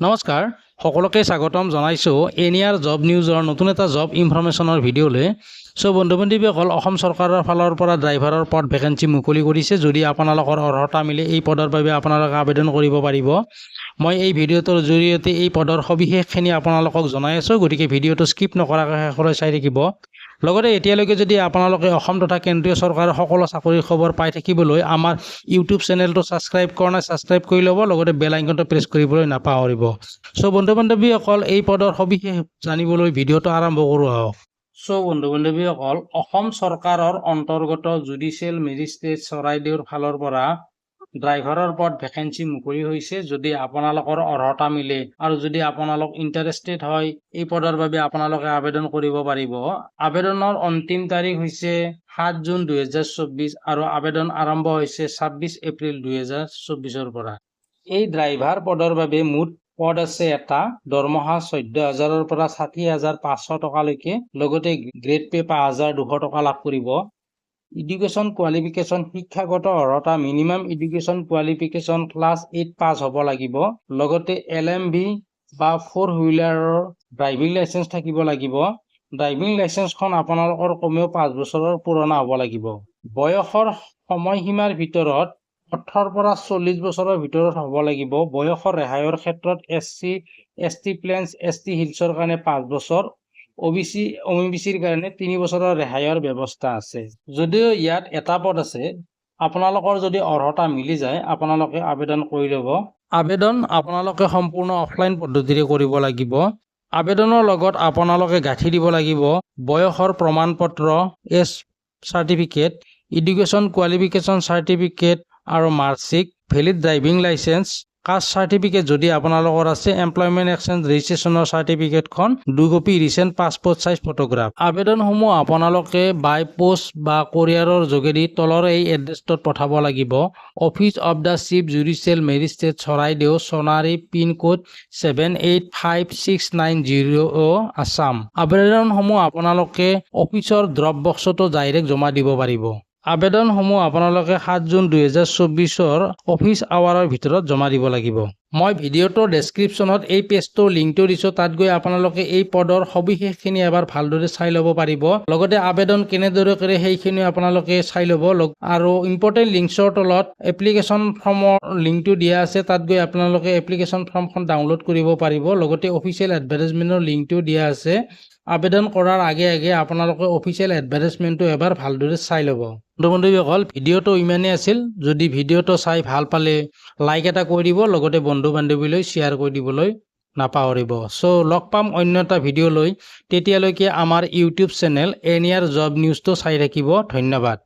নমস্কাৰ, সকলোকে স্বাগতম জনাইছোঁ এন আৰ জব নিউজৰ নতুন এটা জব ইনফৰমেশ্যনৰ ভিডিঅ'লৈ। চ' বন্ধু বান্ধৱীসকল, অসম চৰকাৰৰ ফালৰ পৰা ড্ৰাইভাৰৰ পদ ভেকেঞ্চি মুকলি কৰিছে। যদি আপোনালোকৰ অৰ্হতা মিলে, এই পদৰ বাবে আপোনালোকে আবেদন কৰিব পাৰিব। মই এই ভিডিঅ'টোৰ জৰিয়তে এই পদৰ সবিশেষখিনি আপোনালোকক জনাই আছোঁ, গতিকে ভিডিঅ'টো স্কিপ নকৰাকৈ শেষলৈ চাই থাকিব। লগতে এতিয়ালৈকে যদি আপোনালোকে অসম তথা কেন্দ্ৰীয় চৰকাৰৰ সকলো চাকৰিৰ খবৰ পাই থাকিবলৈ আমাৰ ইউটিউব চেনেলটো ছাবস্ক্ৰাইব কৰা নাই, ছাবস্ক্ৰাইব কৰি ল'ব, লগতে বেল আইকনটো প্ৰেছ কৰিবলৈ নাপাহৰিব। চ' বন্ধু বান্ধৱীসকল, এই পদৰ সবিশেষ জানিবলৈ ভিডিঅ'টো আৰম্ভ কৰোঁ আহক। চ' বন্ধু বান্ধৱীসকল, অসম চৰকাৰৰ অন্তৰ্গত জুডিচিয়েল মেজিষ্ট্ৰেট চৰাইদেউৰ ফালৰ পৰা ড্ৰাইভাৰৰ পদ ভেকেঞ্চি মুকলি হৈছে। যদি আপোনালোকৰ অৰ্হতা মিলে আৰু যদি আপোনালোক ইণ্টাৰেষ্টেড হয়, এই পদৰ বাবে আপোনালোকে আবেদন কৰিব পাৰিব। আবেদনৰ অন্তিম তাৰিখ হৈছে 7 জুন 2024 আৰু আবেদন আৰম্ভ হৈছে 26 এপ্ৰিল 2024ৰ পৰা। এই ড্ৰাইভাৰ পদৰ বাবে মুঠ পদ আছে এটা। দৰমহা 14,000ৰ পৰা 60,500 টকালৈকে, লগতে গ্ৰেড পে 5200 টকা লাভ কৰিব। এডুকেশ্যন কোৱালিফিকেশ্যন, শিক্ষাগত অৰ্হতা, minimum education qualification class 8 pass হ'ব লাগিব। লগতে এলএমভি বা ফ'ৰ হুইলাৰৰ ড্ৰাইভিং লাইচেন্স থাকিব লাগিব। ড্ৰাইভিং লাইচেন্সখন আপোনালোকৰ কমেও 5 বছৰৰ পুৰণা হ'ব লাগিব। বয়সৰ সময়সীমাৰ ভিতৰত 18ৰ পৰা 40 বছৰৰ ভিতৰত হ'ব লাগিব। বয়সৰ ৰেহাইৰ ক্ষেত্ৰত এছচি, এছটি প্লেনছ, এছটি হিলছৰ কাৰণে 5 বছৰ, অ'বিচি, এমইবিচিৰ কাৰণে 3 বছৰৰ ৰেহাইৰ ব্যৱস্থা আছে। যদিও ইয়াত এটা পদ আছে, আপোনালোকৰ যদি অৰ্হতা মিলি যায়, আপোনালোকে আবেদন কৰি ল'ব। আবেদন আপোনালোকে সম্পূৰ্ণ অফলাইন পদ্ধতিৰে কৰিব লাগিব। আবেদনৰ লগত আপোনালোকে গাঁঠি দিব লাগিব বয়সৰ প্ৰমাণ পত্ৰ, age certificate, education qualification certificate আৰু marksheet, valid driving licence, caste certificate যদি আপোনালোকৰ আছে, এমপ্লয়মেণ্ট এক্সচেঞ্জ ৰেজিষ্ট্ৰেশ্যনৰ চাৰ্টিফিকেটখন, দুকপি ৰিচেণ্ট পাছপৰ্ট চাইজ ফটোগ্ৰাফ। আবেদনসমূহ আপোনালোকে বাই পোষ্ট বা কোৰিয়াৰৰ যোগেদি তলৰ এই এড্ৰেছটোত পঠাব লাগিব: Office of the Chief Judicial Magistrate, Charaideo, Sonari, pin code 785690, Assam। আবেদনসমূহ আপোনালোকে অফিচৰ ড্ৰপ বক্সতো ডাইৰেক্ট জমা দিব পাৰিব। আবেদনসমূহ আপোনালোকে 7 জুন 2024ৰ অফিচ আৱাৰৰ ভিতৰত জমা দিব লাগিব। মই ভিডিঅ'টোৰ ডেছক্ৰিপশ্যনত এই পেজটোৰ লিংকটো দিছোঁ। তাত গৈ আপোনালোকে এই পদৰ সবিশেষখিনি এবাৰ ভালদৰে চাই ল'ব পাৰিব। লগতে আবেদন কেনেদৰে কৰে, সেইখিনিও আপোনালোকে চাই ল'ব। আৰু ইম্পৰ্টেণ্ট লিংকছৰ তলত এপ্লিকেশ্যন ফৰ্মৰ লিংকটো দিয়া আছে। তাত গৈ আপোনালোকে এপ্লিকেশ্যন ফৰ্মখন ডাউনলোড কৰিব পাৰিব। লগতে অফিচিয়েল এডভাৰটাইজমেণ্টৰ লিংকটো দিয়া আছে। আবেদন কৰাৰ আগে আগে আপোনালোকে অফিচিয়েল এডভাৰটাইজমেণ্টটো এবাৰ ভালদৰে চাই ল'ব। বন্ধু বান্ধৱীসকল, ভিডিঅ'টো ইমানেই আছিল। যদি ভিডিঅ'টো চাই ভাল পালে, লাইক এটা কৰি দিব, লগতে বন্ধু বান্ধৱীলৈ শ্বেয়াৰ কৰি দিবলৈ নাপাহৰিব। চ' লগ পাম অন্য এটা ভিডিঅ' লৈ। তেতিয়ালৈকে আমাৰ YouTube channel N R job নিউজটো চাই থাকিব। ধন্যবাদ।